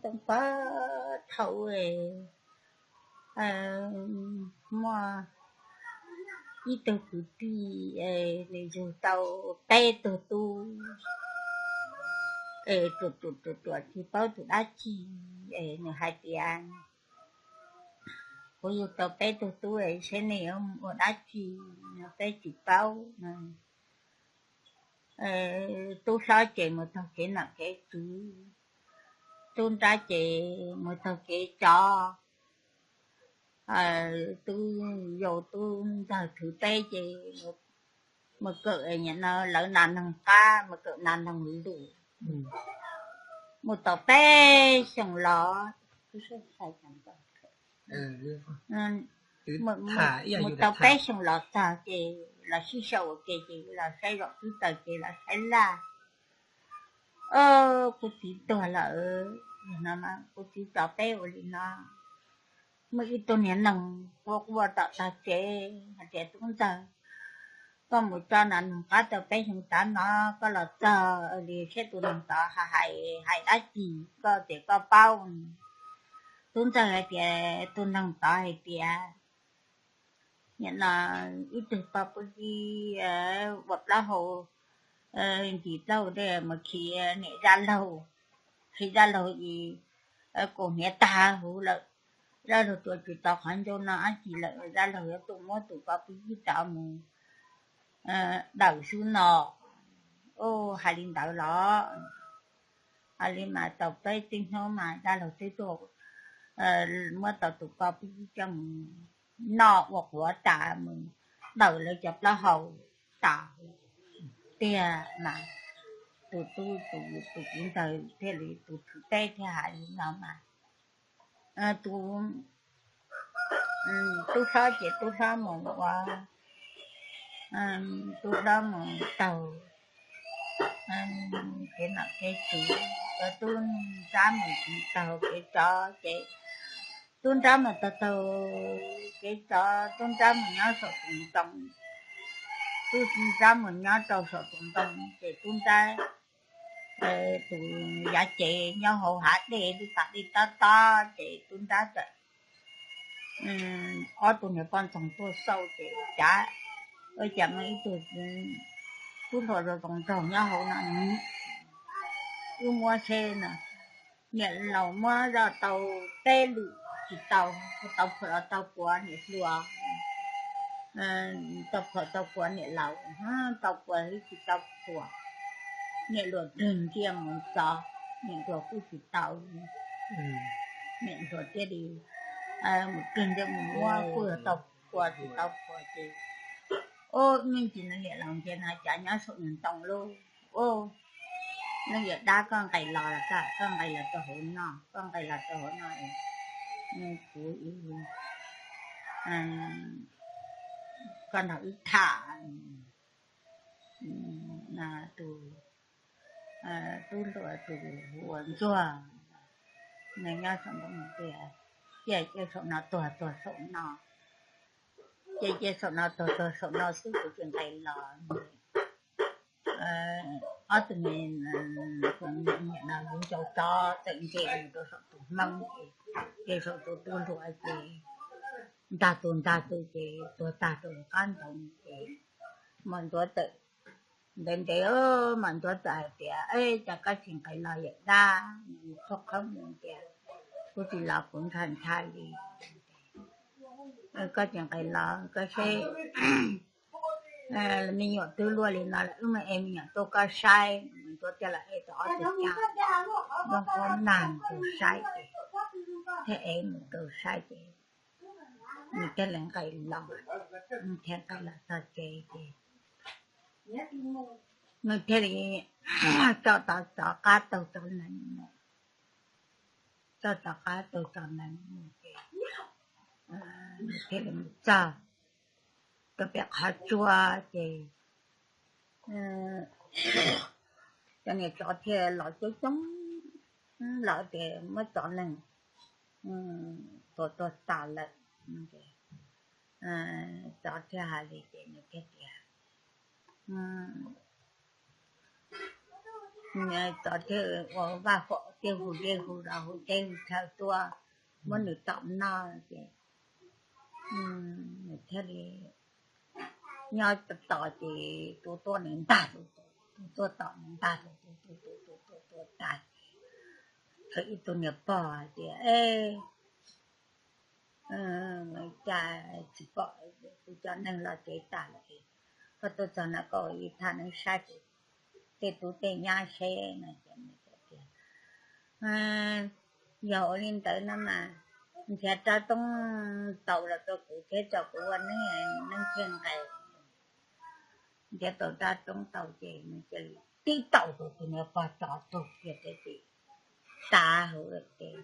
Puag thaum muaj ib tug kwv tij nws yug tau peb tug tub, es ruam ruam ruam ruam tsis paub tus dab tsi, es nws hais tias, kuv yug tau peb tug tub es saib nej yuav mus ua dab tsi no peb tsis paub. Tub hlob ces mus taug kev nom kev tswv, tub nrab ces mus taug kev tsov, tub yau tub ntxawg thwv teb ces mus kawm, no lawv nas noog qab, mus kawm nas noog lus, mus tau peb xyoos los, mus tau peb xyoos los txog ces los sib sau ua ke ces los saib zom twb tawg ces los saib laj, kuv txiv tuag lawm no, kuv txiv tso peb ua li no. Muaj ib tug niag neeg quaj quaj tom tog tsev hais tias, tub ntxawg, koj mus tso nas noog qab tau peb xyoos tav no, koj los txog li saib tus neeg tod hais hais dab tsi, koj tias koj paub. Tub ntxawg hais tias, tus neeg tod hais tias, nim no ib tug pog pw ib ua plaub hau, ncig plaub hau dej mus khi niam zaj laug, khi zaj laug i kaus hniav tag huv lawm, zaj laug tuav tsis tau qhov ncauj no dab tsi lawm, zaj laug yuav tuaj muab tus pog pw ib rov mus dawm xwb no. Hais li ntawd los, hais li mas tau peb tib hnub mas zaj laug twb tuaj muab tau tus pog pw ib coj mus noj ua quav tas mus dawm lawv cov plaub hau tas tiag mas tus tub, tus kwv ntxawg thiaj li tus thwv teb thiaj hais li no mas, tus tub hlob ces tub hlob mus ua, tub hlob mus taug kev nom kev tswv, tub nrab mus taug kev tsov ces, tub nrab mus taug taug kev tsov, tub nrab mus nyob saum tus ntoo, tub nrab mus nyob rau saum tus ntoo ces tub nrab tus yav cev nyob hauv hav dej, lub pas dej tob tob ces tub nrab txawm, ob tug niag poj ntxoog tuaj xauj ces cav, ua cas muaj ib tug tub hluas zoo zoo nraug nyob hauv no, wb muab seb no. Niam laus muab zoj tau peb lwm tsis tau, tau phuam los tau puav niam hluas, tau phuam tau puav niam laus, tau puav tsis tau phuam. Niam hluas rwg ntsia mus txog, niam hluas kuj tsis tau, niam hluas thiaj li mus rwg ntsia mus muab kuj tau phuam tsis tau phuam ces, ub, me ntsis no niam laus ntsia no cas nyob saum ntoo lauj. Ub, leej yawm dab, koj nqes los, koj nqes los rau hauv no, koj nqes los rau hauv no, kuv, koj nrog wb tham. Tus tub hluas tus hu ua Ntsuag, nws nyob saum ntoo tias, cia cia saum no tuag tuag saum no, cia cia saum no tuag tuag saum no xwb kuv tsis nqes los. Ob tug me nyuam no yuav ncaus tsov tawm ntse mus rau saum tus hmoob ces, ces saum tus tub hluas ces ntag tus ntag tus ces tuag tag rau qab ntoo ces Mos Ntsuav txawm ntev ntev, Mos Ntsuav txawm hais tias, Cas koj tsis nqes los yawm dab? Nws txhoj qhov muag tias, Kuv tsis los kuv ntshai ntshai li. Koj tsis nqes los koj seb, me nyuam twb luaj li no lawm, wb mam ev me nyuam tuaj koj saib. Mos Ntsuav thiaj los ev tau ob tug caj nplooj nag mus rau saib ces, thiaj ev mus rau saib ces nws thiaj li nqes los, nws thiaj nqes los txog tsev ces nws thiaj li coj tau cov qab taug cov neev mus, coj tau qab taug cov neev mus ces nws thiaj li mus txog rau pem qhov tsua ces cov niam tsov thiaj los coob coob, lawv tias muab tsov leeg tua tuag tas lawm. Tsov thiaj hais li ces nws thiaj tias, Tsov thiaj ua vaj huam, thiaj hu dej hu zos, hu teb hu chaw tuaj muab nws tom noj ces nws thiaj li nyob tos ces tus tuaj nws ntag tus, tus tuaj tom nws ntag tus, tus tus tus tus tus tus tua tas. Txawm ib tug niag pog hais tias, Cas tsis pom kuv cov neeg los tsev tas lawm, koj tuaj txog no koj ua ib thaj neeb saib kuv tej tub tej nyab seb no ces nws tias, Yog ua li ntawd no mas nrhiav rab roob taus los rau kuv thiab tso kuv ua neeb, neeb thiaj nqes. Nrhiav tau rab roob tau ces nws cia li tib taum tus niag pog tsov tuag kiag rau tim tav hauv lawm ces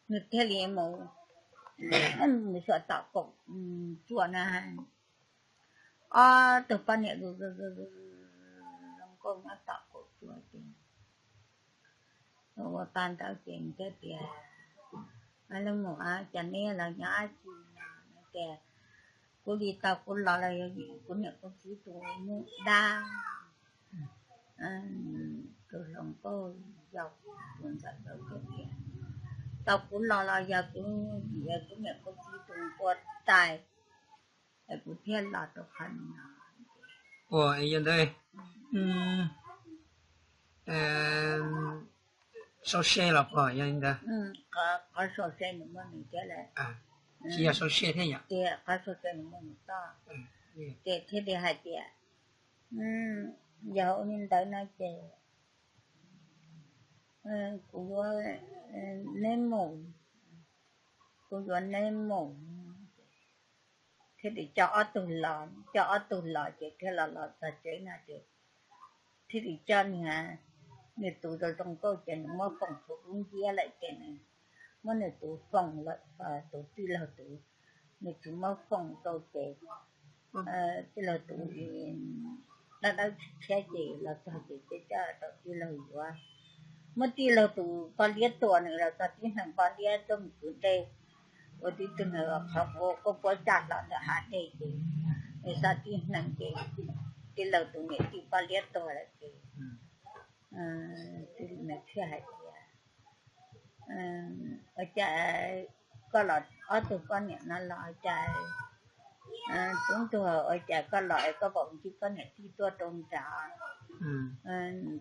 nws thiaj li mus, mus xyuas tom kaum tsuas na, ob tug poj niam zoo nkauj nyob tom kaum tsuas ces ua pa ntawd ces thiaj tias, Leej muam, cas neb los nyob dab tsi no? Tias, Kuv li tau kuv los los yog kuv niam kuv txiv tus nyuj dab. Tus hluas nkauj yau tus ntxawm tias, Tau kuv los los yog kuv, kuv niam kuv txiv tus tua tais, kuv thiaj los rau qhov no. Ua yog ntawd, sau se los pog yog li ntawd. Qhov sau se nws muaj nws thiab lawm, tsis yog sau se thiab yom, tias qhov sau se nws muaj nws toj. Ces thiaj li hais tias, Yog ua li ntawd no ces kuv yuav neb mus, kuv yuav neb mus. Thiaj li coj ob tug los, coj ob tug los ces thiaj los los txog tsev no ces thiaj li coj niag, nws tus zoo zoo nkauj ces nws muab foom tshuav lub nciab lawm ces nws muab nws tus foom lawm, tus tij laug tus, nws tsis muab foom rau ces tij laug tus dawb dawb tshiab ces los txog ces coj rau tij laug yuav. Muab tij laug tus poj liab tua nws los txog tib hneev poj liab tuaj mus kwv dej ua tib tug qhov quav quaj puab tsa hlo ntawm hav dej ces nws txog tib hneev ces tij laug tus niam tij poj liab tuag lawm ces nws thiaj hais tias, Ua cas koj los ob tug poj niam no los ua cas tub ntsuag ua cas koj los es koj pom ntsib koj niam tij tuaj rau nrad,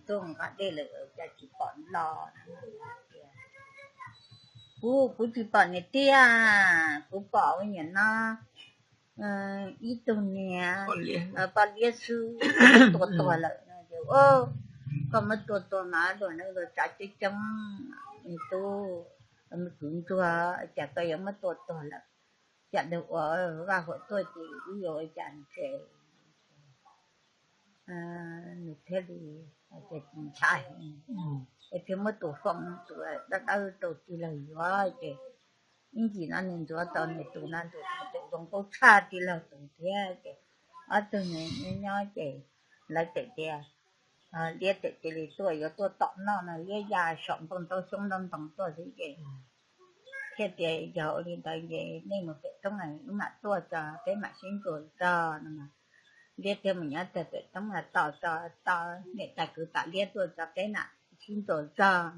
tuaj nqa dej lawm cas tsis pom los? Kuv, kuv tsis pom niam tij, kuv pom ua niam no ib tug niag poj liab xwb, tua tuag lawm no. Koj muab tua tuag mas luag neej luag tsav coob coob, tub, mus kwv ntsuag cas koj yuav muab tua tuag lawm? Cas dag ua vaj huam tuaj ces wb yuav ua cas ntse? Nws thiaj li hais tias tsis ntshai, es thiaj muab tus foom tus dawb dawb rau tij laug yuav ces ib ntsis no nws ntxuav tau nws tus no nws tus zoo nkauj tshaj tij laug tus thiab ces ob tug nyob nyob ces lawv txawm tias, liab txawm cia li tuaj yuav tuaj tom noj no, liab ya saum npoo ntaub xyoob ntaub ntoos tuaj xwb ces thiaj tias, Yog ua li ntawd ces nej mus pem roob wb mam tuaj tso peb mam sib ntsuas zog no. Liab thiaj mus nyob pem roob tos tso, tos niam tais kwv tais liab tuaj tso peb mam sib ntsuas zog.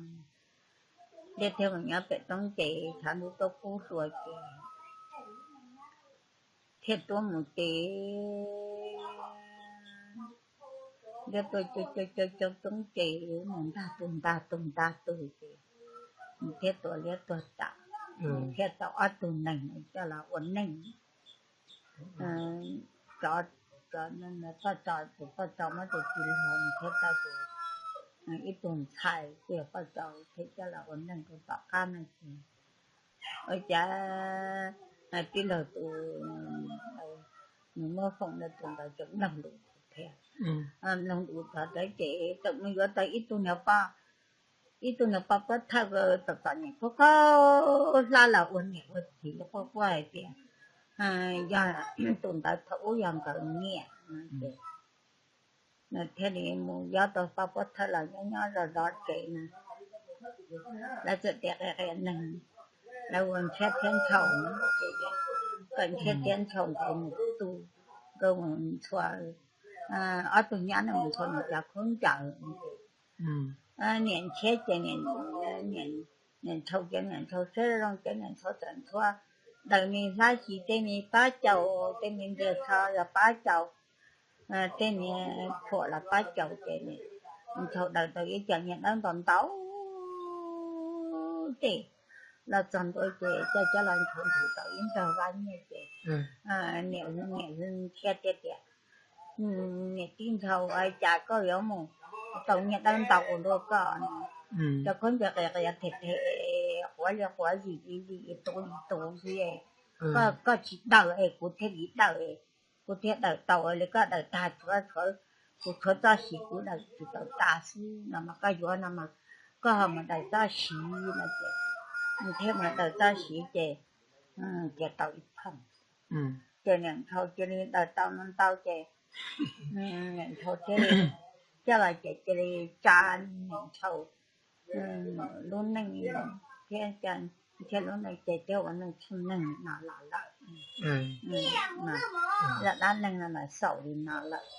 Liab thiaj mus nyob pem roob ces tshav ntuj tuaj kub hlua ces thiaj tuaj mus ces liab tuaj coob coob coob ces mus ntag tus ntag tus ntag tus ces nws thiaj tua liab tuag tas, thiaj tau ob tug neeg coj los ua neej. Tsov, tsov, poj tsov, tus poj tsov muab tus tij laug thiab tau tus ib tug ntxhais uas yog poj tsov thiaj coj los ua neej rau tom qab no ces ua cas tij laug tus nws muab foom ntawd tus ntawd tseem mloog lus thiab, mloog lus txog rawv ces txawm mus yuav tau ib tug niag poj, ib tug niag poj pov thawj tom txom nyem khaub khaub hlab los ua niam ua txiv quaj quaj hais tias yog tus ntawd thaum ub yog nkawd niam no ces nws thiaj li mus yuav tau poj pov thawj los nyob nyob zov zov tsev no. Lawv txawm tias qia qia neeg, lawv ua ntshiab thiab ntshaus, kom ntshiab thiab ntshaus nkawd mus tu, nkawd mus ntxhua, ob tug nyab no mus ntxhua nws cov khaub ncaws ces Niam nrhiav ces niam nthau ces niam nthau siab zoo ces niam nthau txawm ntxhua, daws me hlab xis tej me pab caus, tej me ntiag tsho los pab caus, tej me phuam los pab caus ces niam nthau daws tau ib co niag dawb ntau ntau tej los txog ntua ces coj coj los nthau nthau tau ib nrog vaj nyiaj ces niam niam thiaj tias, niam tij nthau, cas koj yuav mus tau niag dawb ntau ua luaj koj no, cov khaub ncaws qias qias them them, quav li quav, yim li yim, tus li tus xwb, koj tsis daws es kuv thiaj li daws, kuv thiaj daws tau li koj daws tag, tshuav kuv tshuav txoj siv kuv daws tsis tau tas xwb no mas koj yuav no mas koj ho mus daws txoj siv no ces nws thiaj mus daws txoj siv ces cia tau ib thooj. Ces niam nthau cia li daws tau no ntau ces niam nthau thiaj li coj los ces cia li tsa niam nthau lub neej thiab, thiab lub neej ces thiaj ua neej txhua neeg no los lawm, zaj dab neeg no mas xaus li no lawm.